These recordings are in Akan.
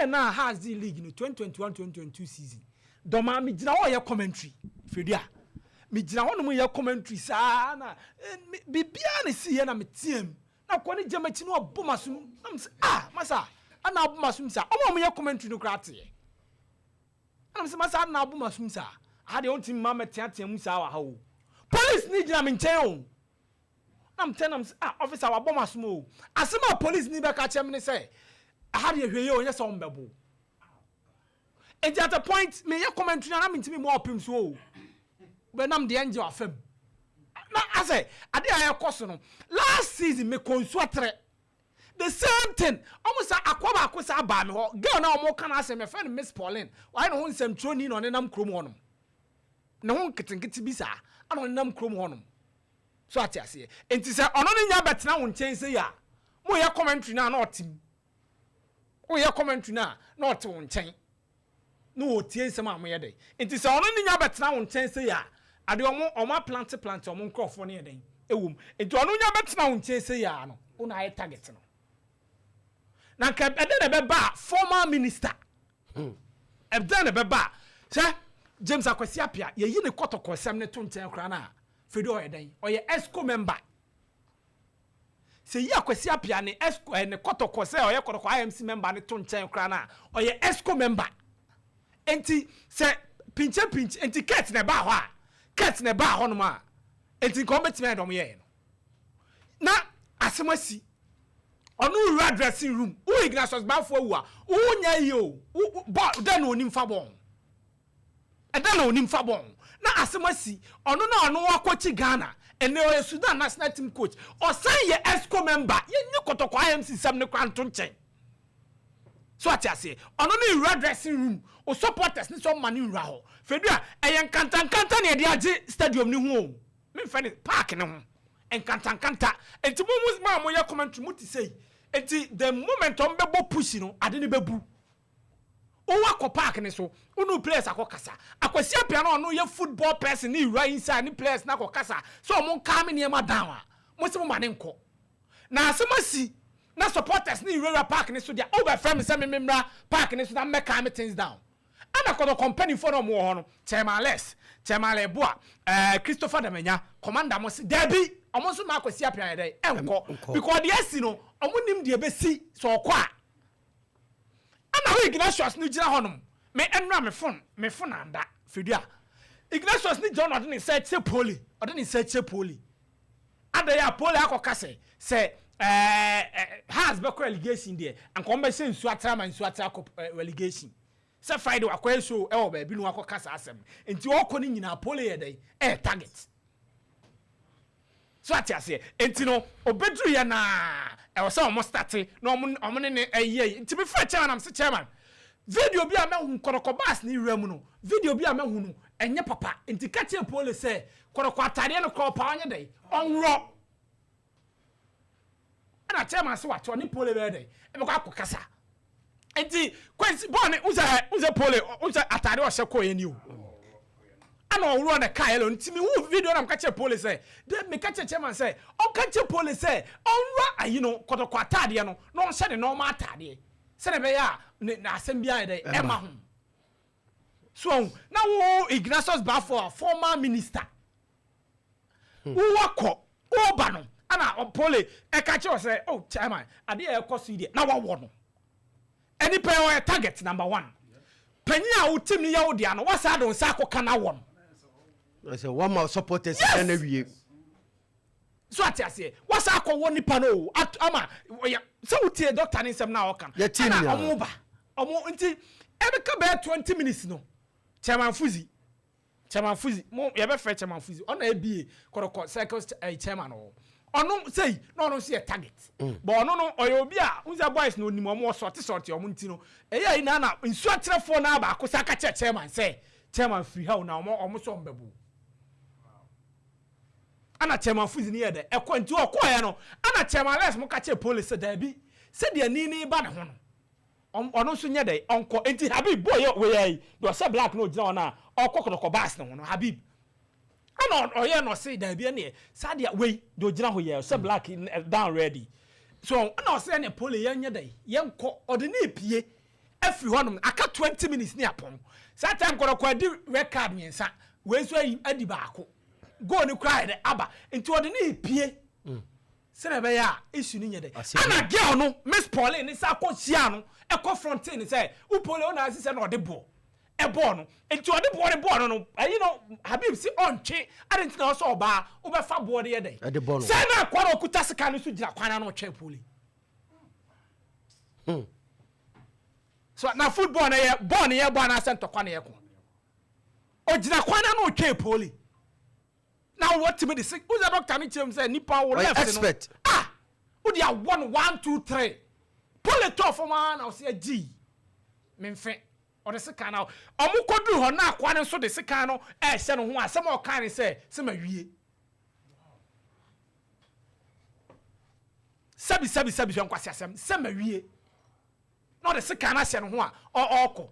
Year na Hearts di league no, 2021-2022 season, dɔmaa mi gyina hɔ yɛ commentary. Fɛdi a mi gyina hɔ nom yɛ commentary saa na biribiara na si yɛ na mi teɛ mu na kɔ ne gyama akyi na ɔbɔ ma so na mi sɛ, "Ah, masa, ana abɔ ma so saa?" Ɔmo a ɔmo yɛ commentary no koraa teɛ ɛna mi sɛ, "Masa, ana abɔ ma so saa? Aha deɛ, ɔntumi ma mɛ teatea mu saa wɔ ha o." Police ni gyina mi nkyɛn o, na mi tɛ na mi sɛ, "Ah, officer, wabɔ ma so o." Asɛm a police ni bɛka kyerɛ mi ne sɛ, aha deɛ, hwɛ yie o, nyɛ sɛ ɔmo bɛbo. Eti at a point me yɛ commentary na mi ntumi mu ɔpem so o, bɛnam deɛ ngye wafam na asɛ ade a ɛkɔ so no. Last season me kɔ Nsuatrɛ, the same thing. Ɔmo sa akɔ baako sa baa mi hɔ, girl na ɔmo ka na asɛm, yɛfrɛ no Miss Pauline. Wayɛ ne ho nsɛmtwerɛni na ɔnenam kurom hɔnom, ne ho nketenkete bi saa ana ɔnenam kurom hɔnom so ate aseɛ. Nti sɛ ɔno ne nya bɛtena wo nkyɛn sɛ yi a moyɛ commentary no a, na ɔte mu, woyɛ commentary no a, na ɔte wo nkyɛn na wɔtie nsɛm a moyɛ dɛ. Nti sɛ ɔno ne nya bɛtena wo nkyɛn sɛ yi a, ade ɔmo aplante plante ɔmo nkurɔfoɔ no yɛ dɛn ɛwɔ mu. Nti ɔno nya bɛtena wo nkyɛn sɛ yi a no, wo na ayɛ target no. Na nka ɛdɛ na ɛbɛba a former minister, ɛdɛ na ɛbɛba a sɛ James Akwasi Apia, yɛyi ne kɔtɔkɔ sɛm ne to nkyɛn koraa no a, fɛdi ɔyɛ dɛn? Ɔyɛ exco member. Sɛ yi Akwasi Apia ne exco ne kɔtɔkɔ sɛ ɔyɛ Kɔtɔkɔ IMC member ne to nkyɛn koraa no a, ɔyɛ exco member. Nti sɛ pinkyɛ pinkyɛ nti kurt na ɛbaa hɔ a, kurt na ɛbaa hɔ nom a, nti nka ɔbɛtumi ayɛ dɔm yɛɛ no na asɛm asi. Ɔno wura dressing room wo, Ignatius Bafo awu a wonya yi o, bɔ dɛn na onim fa bɔn, ɛdɛn na onim fa bɔn na asɛm asi. Ɔno na ɔno wakɔkyi Ghana, ɛnɛ ɔyɛ Sudan national team coach, ɔsan yɛ exco member. Yɛnyi Kɔtɔkɔ IMC sɛm ne kora nto nkyɛn so ate aseɛ. Ɔno ne wura dressing room o, supporters ne sɛ ɔma ne wura hɔ fɛdu a, ɛyɛ nkantankanta ne yɛde agye stadium ne ho o, memfɛ ne park ne ho nkantankanta. Nti mo a moyɛ commentary mo te sɛ nti the moment ɔmo bɛbɔ push no, ade ne bɛbu. Wowɔ akɔ park ne so, wonu players akɔ kasa. Akwasi Apia no, ɔno yɛ football person ne wura inside ne players na akɔ kasa so ɔmo nkaa me nneɛma down a, mo sɛ mo ma ne nkɔ na asɛm asi na supporters ne wura park ne so deɛ, wobɛfrɛ me sɛ me mmra park ne so na mmɛ me things down. Ɛna Kɔtɔkɔ mpanimfoɔ no ɔmo wɔ hɔ no, Chairman Les, Chairman Leboa, Christopher Damanya, commander, mo se dabi, ɔmo nso ma Akwasi Apia yɛ dɛ ɛnkɔ because deɛ asi no, ɔmo nim deɛ bɛsi sɛ ɔkɔ a. Ɛna wo Ignatius no gyina hɔnom, me ɛnura me phone anda fidi a, Ignatius no gyina hɔ na ɔde ne nsa akyerɛ Poli, ɔde ne nsa akyerɛ Poli adayɛ a, Poli akɔka sɛ ɛɛ ɛɛ Hearts bɛkɔ relegation deɛ, anka wɔn bɛhyɛ Nsuatre ma Nsuatre akɔ relegation. Sɛ Friday wakɔyɛ show ɛwɔ baabi no, wakɔka saa asɛm. Nti ɔkɔ no nyinaa, Poli yɛ dɛ ɛyɛ target so ate aseɛ. Nti no obeduru yɛ naa ɛwɔ sɛ ɔmo start na ɔmo ne ɛyɛ yi. Nti mi fɛ chairman am sɛ, "Chairman, video bi a mɛhu Kɔtɔkɔ bus ne wura mu no, video bi a mɛhu no ɛnyɛ papa." Nti kakyɛ Poli sɛ Kɔtɔkɔ ataadeɛ no kɔ ɔpa ɔnyɛ dɛ ɔnworɔ. Ɛna chairman sɛ wate, ɔne Poli bɛyɛ dɛ ɛbɛkɔ akɔ kasa. Nti kwesi bɔɔl ne nsɛ Poli nsɛ ataade ɔhyɛ kɔɔ yɛ ni o, ɛna ɔworɔ ne kaa yɛlɛ. Nti mi hu video na meka kyerɛ Poli sɛ de meka kyerɛ chairman sɛ ɔnka kyerɛ Poli sɛ ɔnwura ayi no, Kɔtɔkɔ ataadeɛ no, na ɔnhyɛ ne nɔɔma ataadeɛ sɛdeɛ ɛbɛyɛ a ne na asɛm bi ayɛ dɛ ɛma ho so. Ɔho na wo Ignatius Bafo a former minister wo wakɔ woba no, ɛna Poli ɛka kyerɛ sɛ, "Oh chairman, adeɛ a ɛkɔ so yi deɛ," na wawɔ no. Ɛnipa yɛ ɔyɛ target number one. Panyin a wo team ni yɛ wo deɛ no, wasa de nsa akɔka na wɔ no. Sɛ wama supporters ɛna wie. So ate aseɛ, wasa akɔwɔ nipa no o ama ɔyɛ sɛ wotie doctor ne nsɛm na ɔka no. Yɛtie ɛna nyinaa. Ɔmo ba ɔmo nti ɛbɛka bɛyɛ 20 minutes no, Chairman Fuzi mo yɛbɛfrɛ Chairman Fuzi, ɔna ebie Kɔtɔkɔ circle chairman wɔ ɔno sɛyi na ɔno nso yɛ target. But ɔno no ɔyɛ obi a nsa boys na onim ɔmo ɔsɔte sɔte ɔmo. Nti no ɛyɛ yi na Nsuatrefoɔ na baako sa aka kyerɛ chairman sɛ, "Chairman, firi ha o," na ɔmo sɔ ɔmo bɛbo. Ana Chairman Fuzi ni yɛ dɛ ɛkɔ. Nti ɔkɔɛ no, ana Chairman Les mo ka kyerɛ police sɛ daabi, sɛdeɛ ni ba ne ho no, ɔno nso nyɛ dɛ ɔnkɔ. Nti Habib boy yɛ wɔyɛ yi deɛ ɔhyɛ black na ogyina hɔ no a ɔkɔ Kɔtɔkɔ bus ne ho no, Habib ɛna ɔyɛ no ɔse daabi, ɛneɛ saa deɛ wei deɛ ogyina hɔ yɛ ɔhyɛ black down ready so. Ɛna ɔsɛ ɛne Poli yɛn nyɛ dɛ yɛnkɔ. Ɔde ne pie Afiri hɔnom aka 20 minutes ne apɔn. Saa time Kɔtɔkɔ adi red card mmiɛnsa, wei nso ayi adi baako, goal ne kura yɛ dɛ aba, nti ɔde ne pie sɛnɛ ɛbɛyɛ a issue ne nyɛ dɛ. Ana girl no, Miss Pauline ne sa akɔ hyia no, ɛkɔ frontin ne sɛ wo Pauline ɔna asi sɛ na ɔde bɔ ɛbɔɔ no, nti ɔde boɔ ne bɔɔ no, ɛyi no Habib si ɔntwe adi, nti na ɔsɛ ɔbaa wobɛfa boɔ de yɛ dɛ. Ɛde bɔ no. Sɛ na akɔ na ɔkuta sika no so gyina kwan na ɔtwɛn Pauline. So na football na yɛ bɔɔl ne yɛ bɔ anaasɛ ntɔkwa na yɛ ko? Ɔgyina kwan na ɔtwɛn Pauline na wɔtumi de se wosɛ doctor no kyerɛ mu sɛ nipa wo Ɔyɛ left no expert. Ah, wode awɔ no one, two, three, Pole tɔɔ fam ara na ɔsɛ agyi memfe. Ɔde sekan na ɔmo kɔduru hɔ na akoa no nso de sekan no ɛɛhyɛ no ho. Asɛm a ɔka ne sɛ ma wie, sɛbi sɛbi sɛbi, hwɛ nkwasi asɛm sɛ ma wie na ɔde sekan no ahyɛ no ho a ɔɔkɔ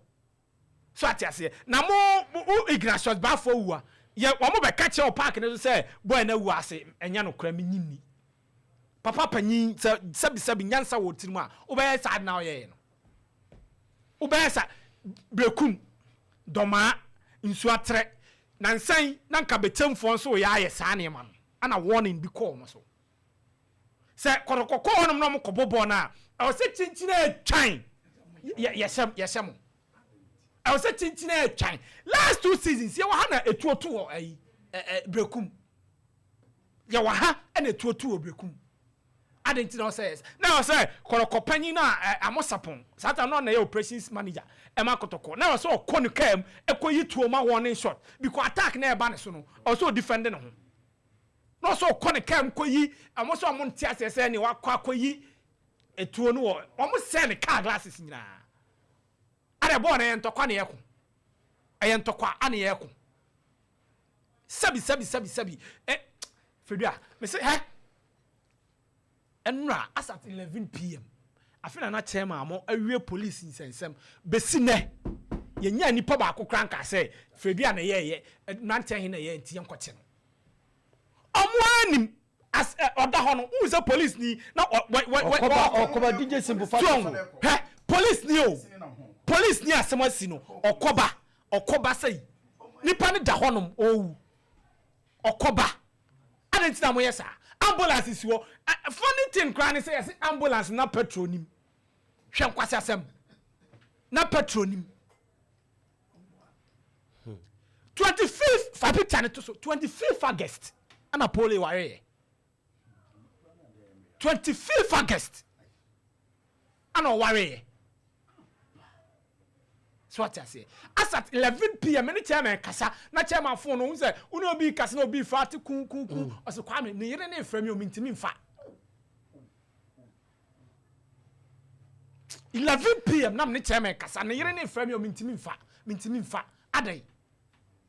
so. Ate aseɛ? Na mo Ignatius Baafo wu a yɛ wɔn bɛka kyerɛ wɔ park no so sɛ boy na wu ase, ɛnyɛ no kora. Mi nyi ni papa panyin sɛ sɛbi sɛbi nyansa wɔ tirim a wobɛyɛ saa na ɔyɛyɛ no, wobɛyɛ sa Brekum Dɔmaa Nsuatrɛ na nsan na nka Bɛkyɛmfoɔ nso yɛ ayɛ saa nneɛma no. Ana warning bi kɔɔ wɔn so sɛ Kɔtɔkɔ kɔɔ hɔnom na wɔn kɔbɔ bɔɔl no a, ɛwɔ sɛ kyinkyin atwan yɛhyɛ mo, ɛwɔ sɛ kyinkyin atwan. Last two seasons yɛwɔ ha na etuo to wɔ ɛyi ɛ ɛ Brekum, yɛwɔ ha ɛna etuo to wɔ Brekum adi, nti na ɔsɛ na ɔsɛ Kɔtɔkɔ panyin na ɛ Amosapɔn saa ta na ɔna yɛ operations manager ɛma Kɔtɔkɔ na ɔsɛ ɔkɔ ne kaa mu ɛkɔ yi tuo ma warning shot, because attack na ɛba ne so no, ɔsɛ ɔdefend ne ho na ɔsɛ ɔkɔ ne kaa mu kɔ yi. Ɔmo sɛ ɔmo nte aseɛ sɛ ne wakɔ akɔ yi etuo no wɔ ɔmo sɛ ne car glasses nyinaa. Ada bɔɔl no ɛyɛ ntɔkwa na yɛko, ɛyɛ ntɔkwa ana yɛko. Sɛbi sɛbi sɛbi sɛbi, ɛ Fedua mɛ sɛ hɛ ɛnura as at 11 p.m. afe na na chairman mo awie police nsɛnsɛm besi nɛ yɛnya nipa baako kora nka sɛ Fedua na yɛyɛ mmeranteɛ he na yɛ nti yɛnkɔkye no. Ɔmo anim as ɛ ɔda hɔ no n sɛ police ni na ɔ wɔ wɔ wɔ Ɔkɔba ɔkɔba DJ Simple fa. So hɛ police ni o, police ni asɛm asi no, ɔkɔba ɔkɔba sɛyi nipa no da hɔnom ɔwu, ɔkɔba adi nti na mo yɛ saa. Ambulance si hɔ. Funny thing koraa ne sɛ yɛsɛ ambulance na petrol nim. Hwɛ nkwasi asɛm na petrol nim. 25th, fa picture ne to so, 25th August ɛna Pole wareyɛ, 25th August ɛna ɔwareyɛ. So ate aseɛ? As at 11 p.m. ne chairman kasa na chairman phone no sɛ wone obi kasa na obi fa ate kun kun kun. Ɔsɛ Kwame ne yere ne frɛ mi o, mintimi nfa. 11 p.m. na ne chairman kasa, ne yere ne frɛ mi o, mintimi nfa, mintimi nfa. Adan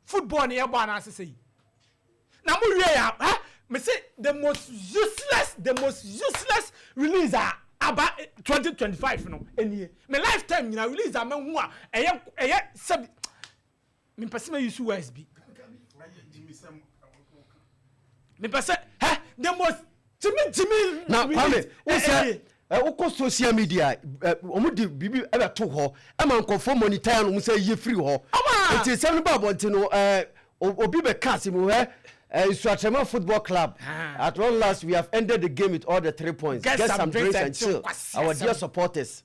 football ne yɛ bɔ anaasɛ sɛ yi na mo wie ya ɛ me say the most useless release a aba 2025 no enie. Me lifetime nyina release a mehu a ɛyɛ sɛbi mepɛ sɛ meyi so words bi, mepɛ sɛ hɛ the most gyimi gyimi. Na Kwame wo sɛ wokɔ social media ɛ, ɔmo de biribi ɛbɛto hɔ ɛma nkɔfoɔ monitor no, ɔmo sɛ yie firi hɔ. Ɔmo nti nsɛm no ba abɔnten no obi bɛka asɛm hɛ Nsuatrɛma Football Club, Ah. at long last we have ended the game with all the three points. Get some drinks and chill. Chill. Kwasi Our asɛm. dear supporters,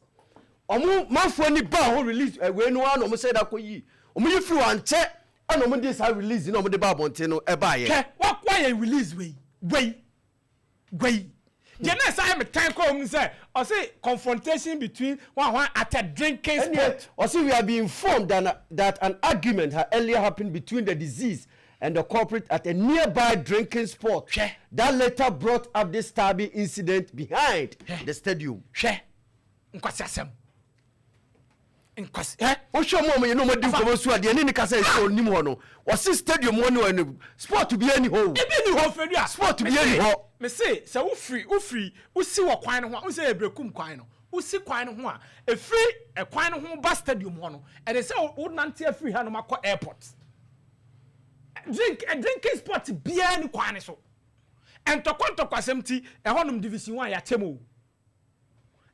ɔmo manfoɔ ni ba ho release wei no ara na ɔmo sɛ da kɔ yi, ɔmo yi firi hɔ ankyɛ ɛna ɔmo de saa release na ɔmo de ba abɔnten no ɛbaayɛ. Hwɛ, wayɛ release wei wei wei deɛ na ɛsɛ ayɛ me tan kɔ mu sɛ ɔse confrontation between one one at a drinking ɛnneɛ spot. Ɔsi we have been informed that an argument had earlier happened between the deceased and the culprit at a nearby drinking spot Hwɛ. that later brought up this stabbing incident behind Hwɛ. the stadium. Hwɛ nkwasi asɛm, nkwasi hɛ. Wohwɛ mu a ɔmo yɛ ne ɔmo di nkɔmɔ so a deɛ ne ne kasa ɛsɛ onim hɔ no, ɔsi stadium hɔ ne ɔno spot bi ani hɔ o. Ebi ni hɔ fɛ a Sport bi ani hɔ. Mese sɛ wofiri wosi wɔ kwan no ho a, wosɛ Ebrekum kwan no, wosi kwan no ho a efiri ɛkwan no ho ba stadium hɔ no, ɛde sɛ wonante afiri ha nom akɔ airport. Drinking spot biara ni kwan no so. Ntɔkwa ntɔkwa asɛm ti ɛhɔnom Division One yɛakyɛ mu o.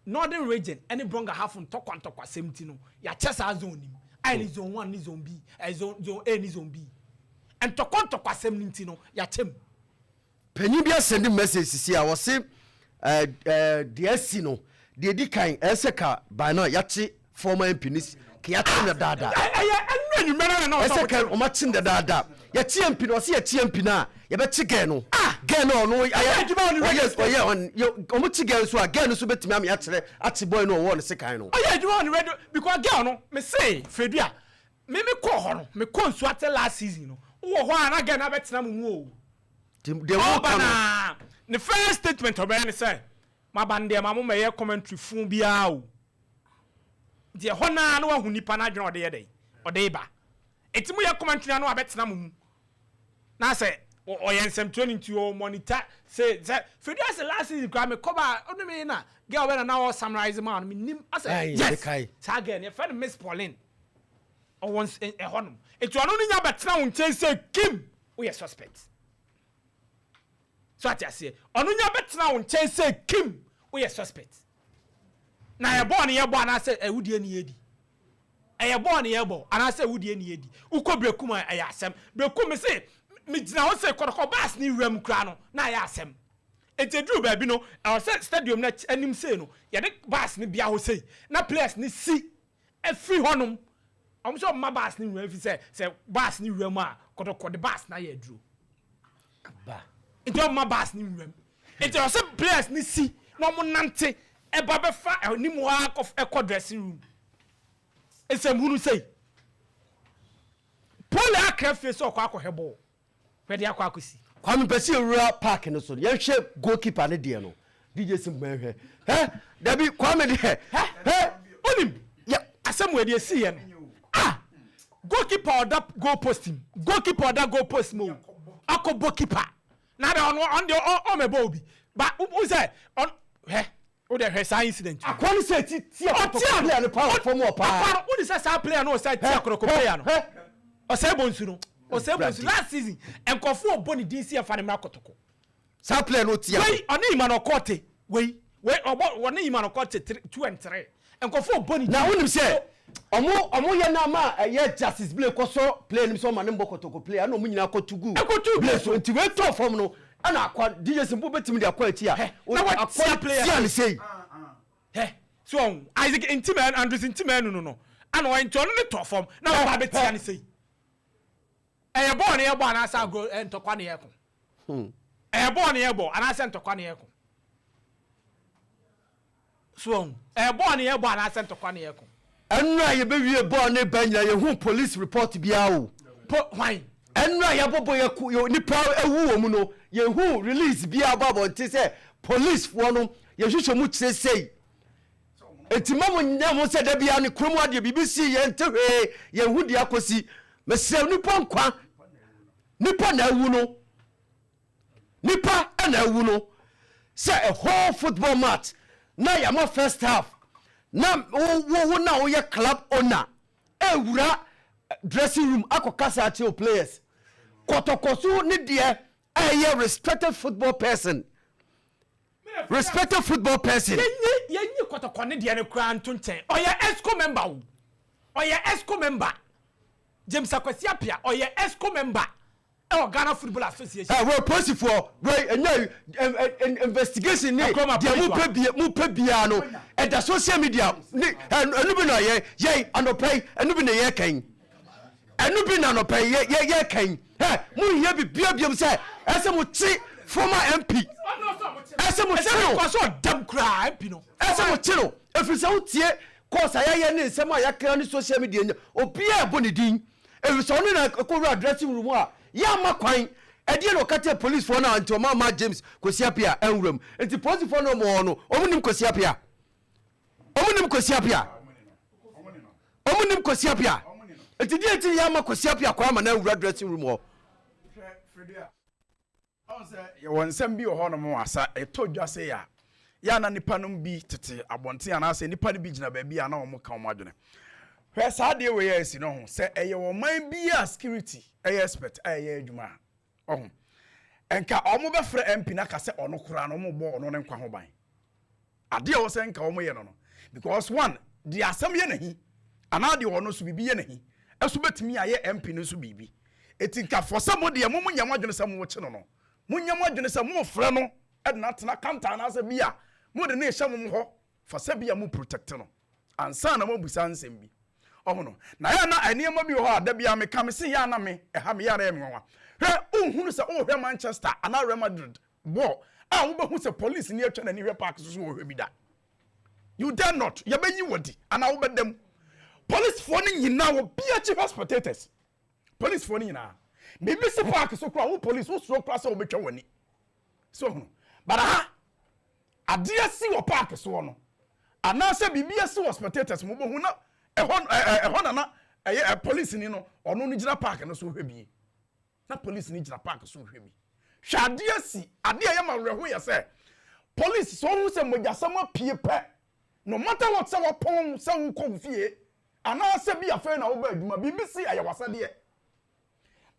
Northern Region ɛne Brong Ahafo ntɔkwa ntɔkwa sɛm ti no, yɛakyɛ saa zone nim ayɛ ne zone one ne zone B, zone A ne zone B. Ntɔkwa ntɔkwa sɛm no nti no, yɛakyɛ mu. Panyin bi asɛnde message sisi a wɔse deɛ asi no deɛ di kan, ɛsɛ ka by now yɛakye former MP ne ka yɛakye no daadaa. Ɛyɛ ɛnu enyimɛ na ɛsɛ ka ɔmakye no dadaada. Yɛkye MP no, ɔse yɛkye MP no a, yɛbɛkye girl no. Girl no, ɔno ayɛ adwuma wɔ ne ɔyɛ register. Ɔyɛ ɔmo kye girl nso a, girl no nso bɛtumi ama yɛakyerɛ akye boy no ɔwɔ ne sekan no. Ɔyɛ adwuma wɔ ne radio because girl no, me se Fredua, me kɔ hɔ no, me kɔ Nsuate last season no, wowɔ hɔ a na girl no abɛtena mo mu o. Nti deɛ ɔba wɔka no na ne first statement ɔbɛyɛ ne sɛ, maba no deɛ, ma mo mɛyɛ commentary fun biara o. Nti ɛhɔ naa na wahu nipa no adwene a ɔde yɛ dɛ ɔde ba. Eti mo yɛ commentary na no abɛtena mo mu na sɛ ɔyɛ nsɛmtwerɛ no nti ɔ monitor sɛ Fredua sɛ last season koraa me kɔba a ɔne me na girl bɛ na ɔ summarize ma no, me nim asɛ. Ayi, yes. Mekae. Saa girl no, yɛfrɛ no Miss Pauline, ɔwɔ ɛhɔ nom. Eti ɔno no nya bɛtena wo nkyɛn sɛ kim, woyɛ suspect so ate aseɛ. Ɔno nya bɛtena wo nkyɛn sɛ kim, woyɛ suspect. Na yɛ bɔɔl no yɛbɔ anaasɛ ɛwudie ne yɛdi, ɛyɛ bɔɔl no yɛbɔ anaasɛ ɛwudie ne yɛdi. Wokɔ Brekum a, ɛyɛ asɛm. Brekum, me se megyina hɔ sɛ Kɔtɔkɔ bus ne wura mu koraa no na ɛyɛ asɛm. Eti eduru baabi no, ɛwɔ sɛ stadium no anim sei no, yɛde bus no bia hɔ sei na players ne si efiri hɔnom. Ɔmo sɛ ɔmo ma bus ne wura efi sɛ bus ne wura mu a, Kɔtɔkɔ de bus na ayɛ aduro. Ba. Nti ɔmo ma bus ne wura mu, nti ɛwɔ sɛ players ne si na ɔmo nante ɛba bɛfa anim hɔ akɔ ɛkɔ dressing room. Nsɛm hunu sei pole akra fie sɛ ɔkɔ akɔhwɛ bɔɔl, hwɛ de akɔ akɔsi. Kwame, pɛ sɛ yɛwura park no so no, yɛnhwɛ goalkeeper no deɛ no. DJ Simple, yɛnhwɛ ɛ dabi, Kwame deɛ ɛ. Onim yɛ asɛm wɔ deɛ esi yɛ no, ah, goalkeeper ɔda goal post mu, goalkeeper ɔda goal post mu o, akɔbɔ keeper na de ɔno deɛ ɔmɛbɔ obi ba o sɛ ɔn hɛ o de hwɛ saa incident yi. Akwa no sɛ ti tia ɔtia Kɔtɔkɔ player no paa wɔ fam wɔ paa. Akwa no wodi sɛ saa player no ɔsɛ tia Kɔtɔkɔ player no, ɔsɛ bɔ nsu no, ɔsɛ bɔ nsu. Last season nkɔfo ɔbɔ ne din si ɛfa ne mra Kɔtɔkɔ. Saa player no tia. Wei ɔne Emmanuel Kɔte, wei ɔbɔ ɔne Emmanuel Kɔte three, two and three, nkɔfo ɔbɔ ne din. Na wonim sɛ ɔmo yɛ no ama ɛyɛ Justice Blay kɔsɔ player nim sɛ ɔma ne mbɔ Kɔtɔkɔ player, ɛna ɔmo nyinaa kɔto gu ɛkɔtu Blay so. Nti wei tɔɔ fam no, ɛna akwa DJ Simple bɛtumi de akɔ akyi a na watia akwa player. Tia ne sei. Hɛ so ɔn Isaac Ntimɛ, Andrews Ntimɛ no ana ɔyɛ, nti ɔno ne tɔ fam na ɔba abɛtia ne sei. Ɛyɛ bɔɔl ne yɛ bɔ anaasɛ agorɔ ntɔkwa ne yɛ ko? Ɛyɛ bɔɔl ne yɛ bɔ anaasɛ ntɔkwa ne yɛ ko? So ɔn ɛyɛ bɔɔl ne yɛ bɔ anaasɛ ntɔkwa ne yɛ ko? Ɛno a yɛbɛwie bɔɔl ne ba nyina, yɛhu police report biara o. Po hwan? Ɛno a yɛabɔbɔ yɛ yɛ nipa awu wɔ mu no, yɛhu release biara bɔ abɔnten sɛ policefoɔ no yɛhwehwɛ mu kyerɛ sei. Nti ma mo nyɛ ho sɛ da biara ne kurom adeɛ biribi si, yɛnte hwee, yɛnhu deɛ akɔsi. Mesrɛ, nipa nkwa, nipa na awu no, nipa na awu no. Sɛ a whole football match na yɛama first half na wo na woyɛ club owner ewura dressing room akɔ kasa akyerɛ wo players, Kɔtɔkɔ so ne deɛ ɛyɛ respected football person, respected football person. Yɛnyi Kɔtɔkɔ ne deɛ no koraa nto nkyɛn. Ɔyɛ exco member o, ɔyɛ exco member. James Akwasi Apia, ɔyɛ exco member ɛwɔ Ghana Football Association. Ɛ wɔ polisifoɔ wei ɛnyɛ ɛ ɛ investigation ne Akuroma deɛ mo police. pɛ bia, mo pɛ biara no ɛda social media ne ɛnu bi na yɛ yɛ anɔpɛ yi, ɛnu bi na yɛ kɛn, ɛnu bi na anɔpɛ yi yɛ kɛn. Ɛ mo hia bi bia biam sɛ ɛsɛ mo kye former MP, ɛsɛ mo kye no. Ɛsɛ kɔ so ɔdam koraa MP no. Ɛsɛ mo kye no, ɛfiri sɛ wotie course a yɛayɛ ne nsɛm a yɛakra ne social media nya, obiaa ɛbɔ ne din, ɛfiri sɛ ɔno na ɛkɔwura dressing room a yɛama kwan. Ɛdeɛ na ɔka kyerɛ policefoɔ no a nti ɔma ma James Kwasi Apia anwura mu? Nti policefoɔ no ɔmɔ hɔ no, ɔmo nim Kwasi Apia, ɔmo nim Kwasi Apia, ɔmo nim Kwasi Apia. Nti deɛ nti yɛama Kwasi Apia kwan ama no anwura dressing room hɔ? Ɔn sɛ yɛwɔ nsɛm bi wɔ hɔnom asa ɛtɔ dwa sɛ yɛ a yɛ ana nipa nom bi tete abɔnten anaasɛ nipa no bi gyina baabi a na wɔn ka wɔn adwene. Hwɛ, saa adeɛ wei a esi no ho sɛ ɛyɛ ɔman bi a security ɛyɛ expert a ɛyɛ adwuma a, ɔho nka wɔn bɛfrɛ MP n'aka sɛ ɔno koraa no wɔn bɔ ɔno ne nkwa ho ban. Adeɛ a ɛwɔ sɛ nka wɔn yɛ no no, because one, deɛ asɛm yɛ n'ahi anaa deɛ ɔno nso biribi yɛ n'ahi ɛso bɛtumi ayɛ MP no nso biribi. Eti nka fɔ sɛ mo deɛ mo mo nyɛ mo adwene sɛ mo kye no no, mo nyɛ mo adwene sɛ mo frɛ no ɛde no atena counter anaasɛ bi a mo de no rehyɛ mo hɔ fa sɛ bi a mo protect no ansa na mo abusa nsɛm bi. Ɔho no, na yɛ na nneɛma bi wɔ hɔ a da biara meka me se yɛ a na me ɛha me yɛ a na ɛyɛ me nwanwa. Hwɛ, wonhunu sɛ wohwɛ Manchester anaa Real Madrid bɔɔl a wobɛhu sɛ police ni atwa n'ani hwɛ park so so wɔhwɛ bi da. You dare not. Yɛbɛyi wɔ di anaa wobɛda mu. Policefoɔ no nyinaa wɔ bi akyi hwɛ spectators. Policefoɔ no nyinaa. Biribi si park so koraa wo police wosuro koraa sɛ wobɛtwa w'ani. So hunu. But aha, adeɛ si wɔ park soɔ no anaasɛ biribi asi wɔ spectators mu wobɛhu na ɛhɔ ɛhɔ nana ɛyɛ police ni no ɔno no gyina park no so hwɛ bie. Na police ni gyina park so hwɛ bi. Hwɛ adeɛ si, adeɛ a ɛyɛ ma awerɛho yɛ sɛ police sɛ ɔhu sɛ mogyasɛm apue pɛ, no matter what sɛ wapɔn sɛ wokɔ wo fie anaasɛ bi afei na woba adwuma, biribi si ɛyɛ w'asɛdeɛ.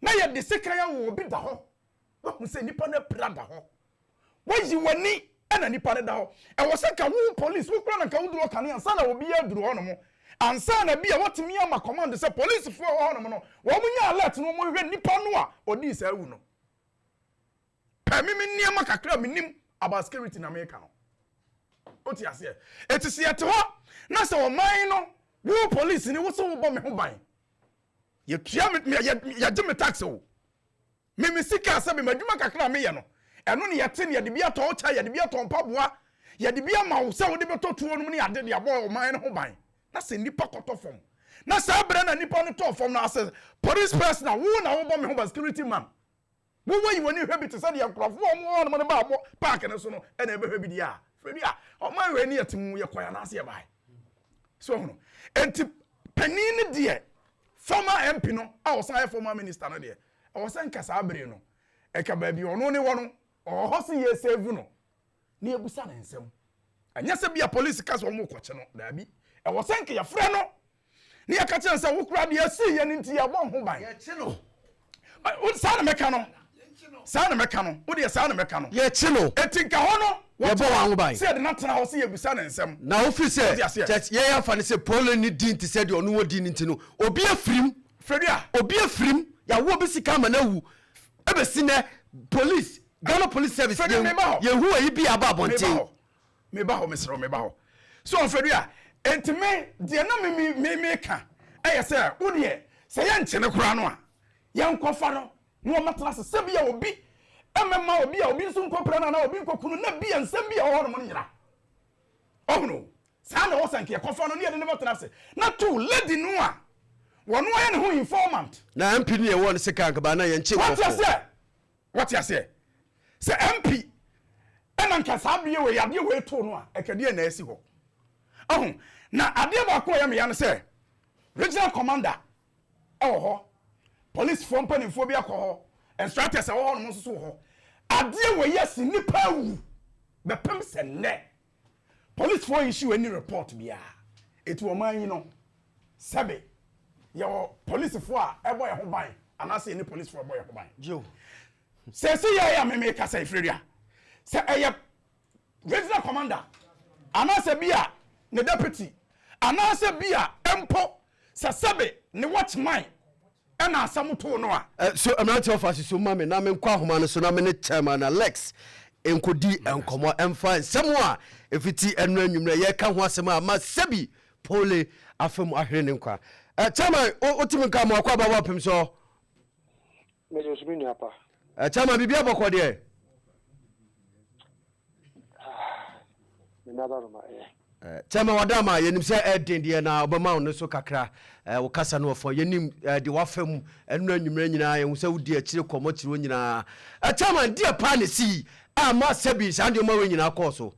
Na yɛde sekan awɔ obi da hɔ, wahu sɛ nipa no apira da hɔ. Wayi w'ani na nipa no da hɔ. Ɛwɔ sɛ nka wo police wo kura na nka woduru hɔ kane ansa na obiara aduru hɔ nom. Ansa na bi a watumi ama command sɛ policefoɔ a ɛwɔ hɔ nom no wɔn nyɛ alert na wɔn hwehwɛ nipa no a ɔdii saa awu no. Pɛ me me nneɛma kakra a menim about security na meka no. Wote aseɛ? Eti sɛ yɛte hɔ na sɛ ɔman no wo police ni wo sɛ wobɔ me ho ban. Yɛtua me yɛgye me tax o. Me me sika a sɛbe m'adwuma kakra a meyɛ no, ɛno ne yɛte no, yɛde bi atɔ wo kyɛ, yɛde bi atɔ mpaboa, yɛde bi ama wo sɛ wode bɛtɔ tuo nom ne ade de abɔ ɔman no ho ban. Na sɛ nnipa kɔtɔ fam, na saa berɛ na nnipa no tɔɔ fam no, as a police person a wo na wobɔ me ho ban, security man, wo wayi w'ani hwɛ bi te sɛ deɛ nkurɔfoɔ a wɔwɔ hɔnom no ba abɔ park no so no ɛna ɛbɛhwɛ bi deɛ a, frɛ bi a, ɔman wei ne yɛte mu, yɛkɔe anaasɛ yɛbae. So ɔhono. Enti panin no deɛ, former MP no a ɔsan yɛ former minister no deɛ, ɛwɔ sɛ nka saa bere no, ɛka baabi ɔno ne wɔ no, ɔwɔ hɔ sɛ yɛsave no, na yɛbusa ne nsɛm. Ɛnyɛ sɛ bia polisi ka sɛ wɔn rekɔkye no, daabi. Ɛwɔ sɛ nka yɛfrɛ no, na yɛka kyerɛ no sɛ wo koraa deɛ ɛsii yɛ no nti yɛbɔ ho ban. Yɛkye no. Saa na mɛka no. Saa na mɛka no. Wo deɛ saa na mɛka no. Yɛkye no. Eti nka hɔ no. Yɛbɔ wɔn ho ban. Sɛ yɛde no atena hɔ sɛ yɛbisa ne nsɛm. Na wofiri sɛ, kyɛ yɛn afa no sɛ Paulo ne din te sɛ deɛ ɔno wɔ din no nti no, obi afirim. Fredua. Obi afirim. Yɛawo obi sika ama no awu. Ɛbɛsi nnɛ, police, Ghana Police Service, Fredua, meba hɔ. yɛnhu ayi bi a aba abɔnten. Meba hɔ. Meba hɔ, mesrɛ wo, meba hɔ. So, Fredua, enti me, deɛ na me, me, me, meka ɛyɛ sɛ, wo deɛ, sɛ yɛnkye no koraa no a, yɛnkɔfa no na wɔmmɛtena ase sɛ bia obi mmɛma obi a obi nso nkɔpira no anaa obi nkɔku no na bia nsɛm bi a ɛwɔ hɔnom no nyera. Ɔhunu? Saa na ɛwɔ sɛ nka yɛkɔfa no ne yɛde no bɛtena ase na to lady no a wɔno ayɛ ne ho informant. Na MP no yɛwɔ no sika nka baa na yɛnkye Wate nkurɔfoɔ. aseɛ? Wate aseɛ? Sɛ MP ɛna nka saa adeɛ wei adeɛ wei too no a ɛka deɛ na asi hɔ. Ɔho? Na adeɛ baako a ɛyɛ me ya ne sɛ regional commander wɔ hɔ, polisifoɔ mpanimfoɔ bi akɔ hɔ, instructors a ɛwɔ hɔnom nso so wɔ hɔ. Adeɛ wei asi nnipa awu bɛpem sɛ nnɛ. Polisifoɔ issue any report biara. Eti ɔman yi no, sɛbe yɛwɔ polisifoɔ a ɛbɔ yɛn ho ban anaasɛ yɛne polisifoɔ ɛbɔ yɛn ho ban. Sɛsɛ yɛ a meme kasa efiri a, sɛ ɛyɛ regional commander anaasɛ bi a ne deputy anaasɛ bi a mpo sɛ sɛbe ne watchman ɛna asɛm too no a. So mmeranteɛ ɔfa susu ma me na menkɔ ahoma no so na me ne Chairman Alex nkɔdi nkɔmmɔ ɛmfa nsɛm a ɛfiti ɛno anwummerɛ yɛka ho asɛm a ma sɛbi Pole afa mu ahwere ne nkwa. Chairman, wotumi nka mo akɔ aba wɔ apem so. Mede so me nua pa. Chairman, biribi abɔkɔ deɛ? Chairman Wadama, yɛnim sɛ ɛden deɛ na ɔbɛma wo no so kakra. Wo kasa no ɔfɔ, yɛnim deɛ wafa mu ɛno anwummerɛ nyinaa, yɛhu sɛ wodi akyire kɔmmɔ kyerɛ nyinaa. Chairman, deɛ paa na ɛsii a ma sɛbi saa nneɛma wei nyinaa kɔɔ so?